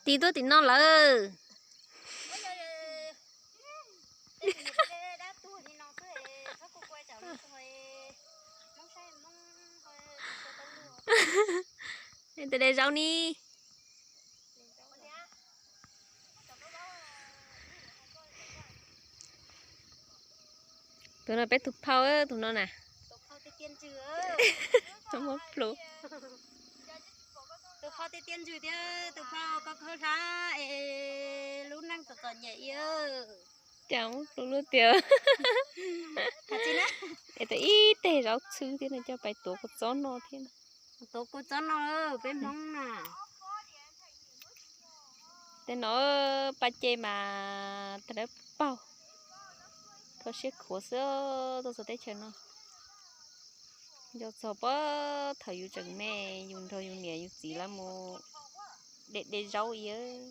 Tig tuaj tim no lawm. Tus de zaub ni. Tus no peb tus phauj, tus no na. Tus phauj tiag tiag ntsws tiag, tus phauj koj khaub hlab es lub neej txom txom nyem. Cas muab plhu luaj tiag. Es tau ib teg zaub txhwb thiab no coj pais tuav kua txob noj thiab. Tuav kua txob noj, peb Hmoob na. Tej no paj ceg mas tag dawb paug, kho siab khuav xwb tuaj txog teb chaws no. Nco txog puag thaum yus tseem me, yus nrog yus niam yus txiv lawv mus de de zaub iab.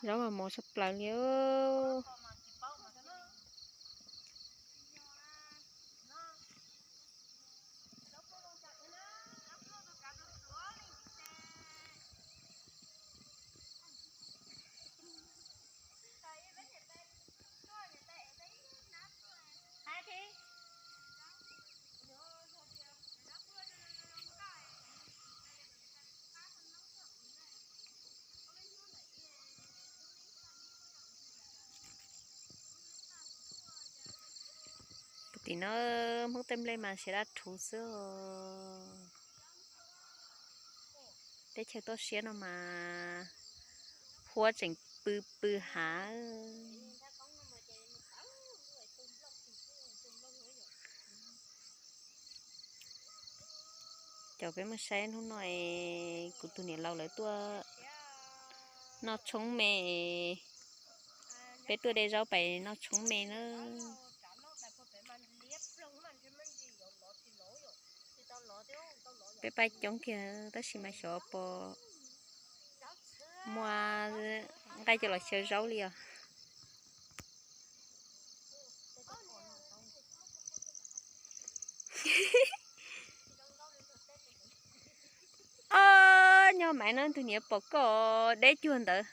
Zaub mas mos tshaj plaws li. Tim no Hmoob tej nplej mas siav dab rhuv xwb. Teb chaws toj siab no mas huab tseem pw pw hav. Cov peb mus saib hnub no es kuv tus niam laus lawv tuaj noj tshoob me, peb tuaj de zaub pais noj tshoob me na. Peb pab coob kiag tab sis mas xyov puas muaj nqaij coj los xyaw zaub li os. Ob, nyob Maiv no tus niam pom koj deb cuag ntawd.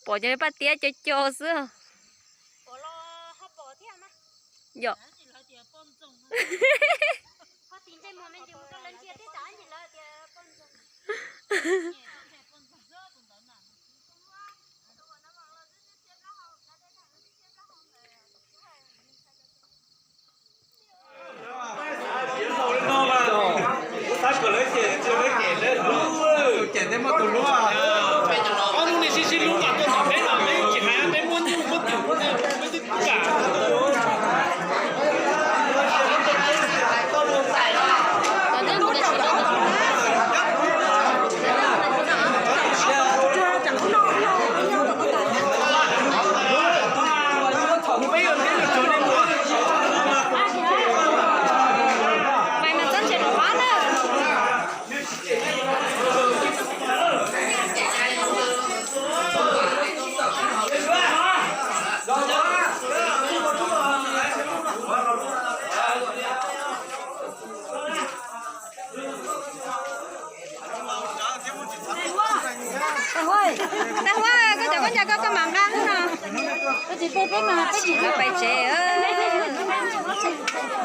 Pom cov paj tiab co co xwb. Yom. Tag Huab, koj cov koj ncas koj koj mam nqa no. Peb tsis peb, peb mas peb tsis peb pais tsev.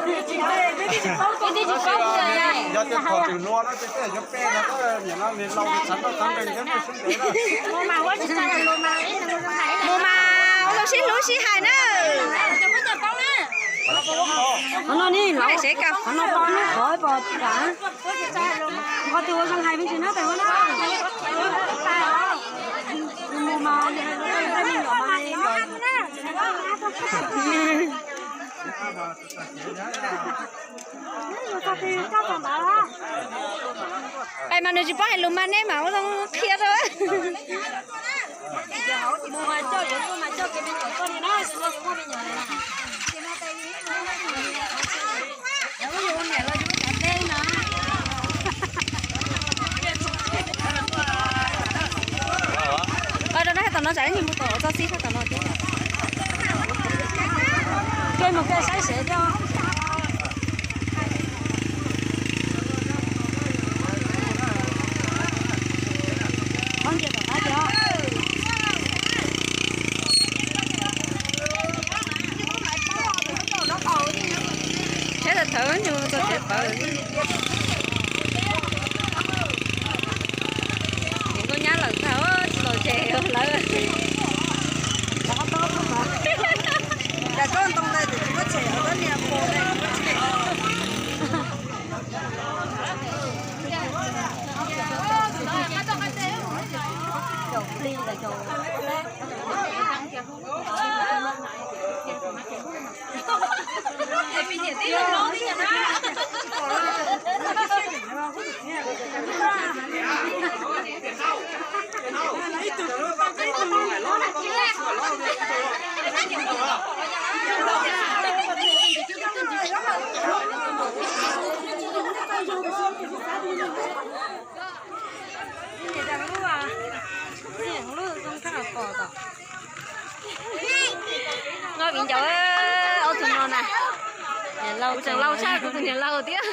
Peb twb tsis paub. Mus mas ua zoo sib hlub sib hais na. Qhov no ni, qhov no pom lub qhov pom tas. Qhov twg ua zoo hais me ntsis na, pem ua na. Mus mas, me nyuam mas. Pais mas nws tsis paub hais lus mas nej mam ua zoo qhia rau. Ua rau no hais tom Tsam ib mus tom txoj xib sab tom no thiab. Ke mus ke saib seb thiab. Qhov ntsia tom qab thiab. Saib tawm thawv mus txog tsev pawv. Ces nkauj nyab lawm tag tsis los tsev lawm. Nyob viv ncaus ob tug no na. Kuv tseem laus tshaj kuv tus niam laus thiab.